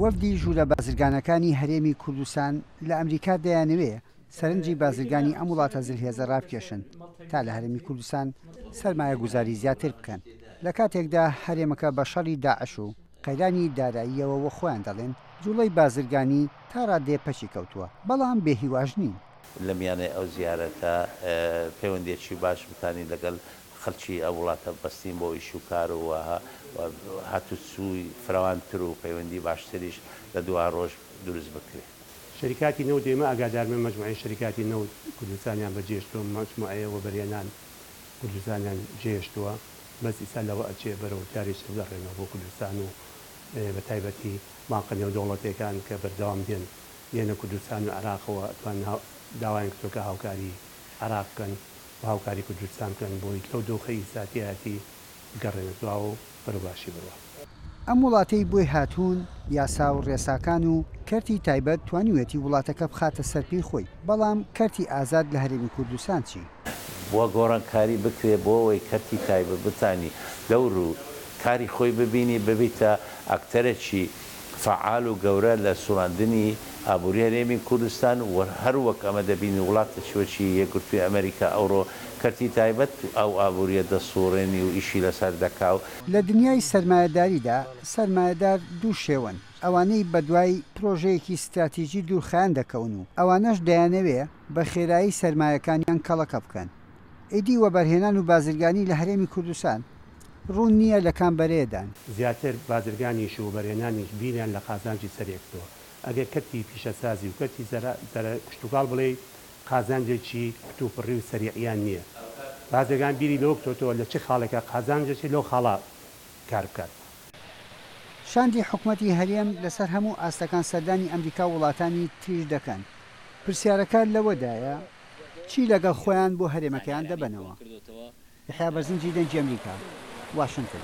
وەفدی ژوورە بازرگانەکانی هەرێمی کوردستان لە ئەمریکا دەیانەوێ سەرنجی بازرگانی ئەم وڵاتە زلهێزە رابکێشن تا لە هەرێمی کوردستان سەرمایەگوزاری زیاتر بکەن، لە کاتێکدا هەرێمەکە بە شەڕی داعش و قەیرانی داراییەوە وەخۆیان دەڵێن جوڵەی بازرگانی تا رادەیە پەکی کەوتووە، بەڵام بێ هیواش نین. لە میانەی ئەو زیارەتە پەیوەندیەکی باش بتانی لەگەل خەلکی ئەو وڵاتە ببەستین بۆ ئیش و کار و هاتوچوی فراوانتر و پەیوەندی باشتریش لە دوا رۆژ دروست بکرێ. شەریکاتی نەوت ئێمە ئاگاداربن مەجموعەی شەریکاتی نەوت کوردستانیان بەجێشتووە مەجموعەیە وەبەرهێنان کوردستانیان جێهێشتووە بەس ئیستا لەوە ئەچێ بەرەو جارێکی تر بگەڕێنەوە بۆ کوردستان و بە تایبەتی بانقە نێودەوڵەتیەکان کە بەردەوام دێن دێنە کوردستان و عێراقەوە ئەتوانن داوایان کردووە کە هاوکاری عێراق بکەن و هاوکاری کوردستان بکەن بۆی لەو دۆخەی ئیستا تیایەتی بگەڕێنە دواوە و بەرەو باشی بڕوا. ئەم وڵاتەی بۆی هاتوون یاسا و ڕێساکان و کەرتی تایبەت توانیویەتی وڵاتەکە بخاتە سەر پێی خۆی، بەڵام کەرتی ئازاد لە هەرێمی کوردستان چی؟ و گۆڕانکاری بکرێت بۆ ئەوەی کەرتی تایبەت بتانی دەور و کاری خۆی ببینی ببیتە ئەکتەرێکی فەعال و گەورە لە سوڕاندنی ئابوری هەرێمی کوردستان و هەر وەک ئەمە دەبینی وڵاتێکی وەکی یەکگرتووی ئەمەریکا ئەوڕۆ کەرتی تایبەت ئەو ئابوریە دەسوڕێنی و ئیشی لەسەر دەکا و لە دنیای سەرمایەداریدا سەرمایەدار دوو شێوەن، ئەوانەی بەدوای پرۆژەیەکی ستراتیجی دوورخایەن دەکەون و ئەوانەش دەیانەوێ بە خێرایی سەرمایەکانیان کەڵەکە بکەن. ئیدی وەبەرهێنان و بازرگانی لە هەرێمی کوردستان ڕوون نییە لە کام بەرەیەدان. زیاتر بازرگانیش و وەبەرهێنانیش بیریان لە قازانجی سەرێ کردووە. ئەگەر کەرتی پیشەسازی و کەرتی زەرا کشتوکاڵ بڵێی قازانجێکی کتوپڕی و سەریعیان نییە. بازرگان بیری لەوە کردۆتەوە لە چ خاڵێکا قازانج دەچێت لەو خاڵە کار بکات. شاندی حکومەتی هەرێم لەسەر هەموو ئاستەکان سەردانی ئەمریکا و وڵاتانی تریش دەکەن. پرسیارەکە لەوەدایە چی لەگەڵ خۆیان بۆ هەرێمەکەیان دەبەنەوە؟ یەحیا بەرزنجی دەنگی ئەمریکا، واشنتن.